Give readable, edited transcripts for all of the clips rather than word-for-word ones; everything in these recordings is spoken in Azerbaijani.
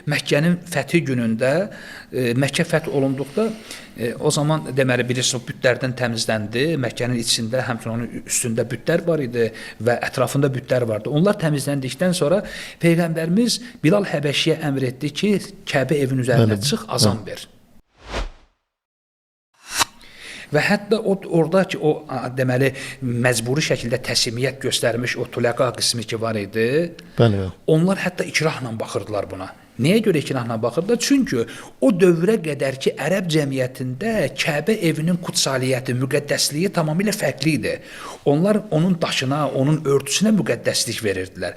Məkkənin fəthi günündə, Məkkə fəth olunduqda o zaman deməli bilirsiniz, bütlərdən təmizləndi. Məkkənin içində, həmçinin onun üstündə bütlər var idi və ətrafında bütlər vardı. Onlar təmizləndikdən sonra Peyğəmbərimiz Bilal Həbəşiyə əmr etdi ki, Kəbə evin üzərinə çıx, azan ver. Və hətta o orada ki, o deməli məcburi şəkildə təslimiyyət göstərmiş o tulaqa qismi ki var idi. Bəli, bəli. Onlar hətta ikrahla baxırdılar buna. Nəyə görə ikrahla baxırdılar? Çünki o dövrə qədər ki ərəb cəmiyyətində Kəbə evinin kutsaliyyəti, müqəddəsliyi tamamilə fərqli idi. Onlar onun daşına, onun örtüsünə müqəddəslik verirdilər.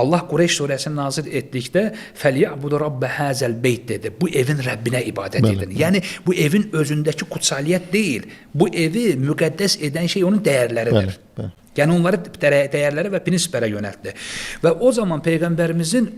Allah Qureyş surəsini nazil etdikdə "Fəlyabudu rabb hazal beyt" dedi. Bu evin Rəbbinə ibadət edin. Yəni bu evin özündəki kutsaliyyət deyil. Bu evi müqəddəs edən şey onun dəyərləridir. Bəli, bəli. Yəni onları dəyərlərə və prinsiplərə yönəltdi. Və o zaman Peyğəmbərimizin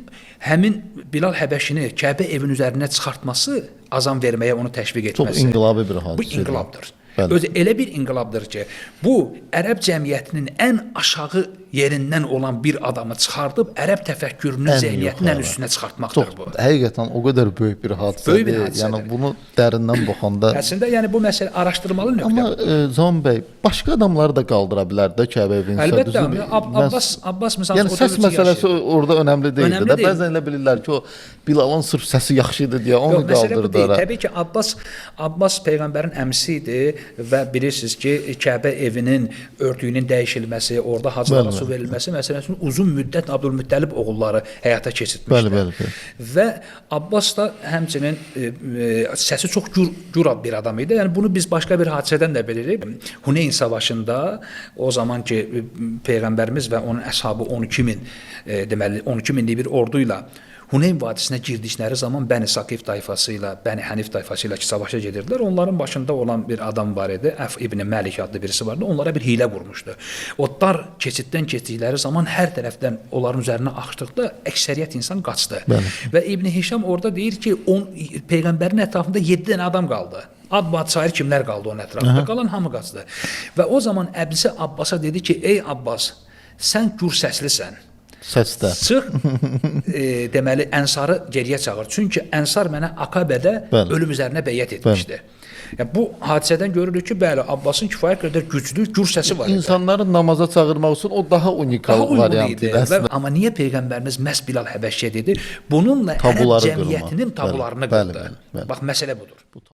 həmin Bilal Həbəşini Kəbə evin üzərinə çıxartması, azan verməyə onu təşviq Çox etməsi. inqilabi bir hadisə. Bu inqilabdır. Bəli. Özü elə bir inqilabdır ki, bu ərəb cəmiyyətinin ən aşağı yerindən olan bir adamı çıxardıb ərəb təfəkkürünün, Ən zehnniyyətinin ən yuxarı. üstünə çıxartmaqdır Çox bu. həqiqətən o qədər böyük bir hadisədir. Böyük bir hadisədir. Yəni bunu dərindən baxanda. Əslində yəni bu məsələ araşdırmalı nöqtədir. Amma Zaman bəy, başqa adamları da qaldıra bilər də Kəbə evin üstə. Əlbəttə, Düzdür? Abbas məsələn Yəni o səs dövr üçün məsələsi yaşayırdı. orada önəmli deyildi Önəmli də. deyil. Bəzən elə bilirlər ki, o Bilalın sırf səsi yaxşı idi deyə onu Yox, məsələ bu deyil. qaldırdılar. Təbii ki, Abbas peyğəmbərin əmisi idi və bilirsiniz ki, Kəbə evinin örtüyünün dəyişilməsi, orada hacılara Bəli, su verilməsi məsələsini uzun müddət Abdülmüttəlib oğulları həyata keçirtmişdi. Bəli, bəli, bəli. Və Abbas da həmçinin səsi çox gür bir adam idi. Yəni bunu biz başqa bir hadisədən də bilirik. Huneyn savaşında o zaman ki peyğəmbərimiz və onun əshabı 12 min deməli 12 minlik bir ordu ilə Huneyn vadisinə girdikləri zaman Bəni Saqif tayfası ilə, Bəni Hənif tayfası ilə ki savaşa gedirdilər. Onların başında olan bir adam var idi. Əf ibn Məlik adlı birisi vardı. Onlara bir hiylə qurmuşdu. O dar keçiddən keçdikləri zaman hər tərəfdən onların üzərinə axışdıqda əksəriyyət insan qaçdı. Bəli. Və İbn Hişam orada deyir ki, peyğəmbərin ətrafında 7 dənə adam qaldı. Ad-bad sair kimlər qaldı onun ətrafında? Qalan hamı qaçdı. Və o zaman əbisi Abbasa dedi ki, ey Abbas, sən gür səslisən. Səsdə. Çıx, deməli Ənsarı geriyə çağır. Çünki Ənsar mənə Akabədə Bəli. ölüm üzərinə bəyyət etmişdi. Yəni bu hadisədən görürük ki, bəli, Abbasın kifayət qədər güclü, gür səsi var idi. İnsanları namaza çağırmaq üçün o daha unikal Daha uyğun variant idi. idi əslində. Və, amma niyə Peyğəmbərimiz məhz Bilal Həbəşiyə dedi? Bununla Tabuları ərəb cəmiyyətinin qırmaq. Bəli, tabularını bəli, qırdı. bəli, bəli. Bax məsələ budur. Bu tam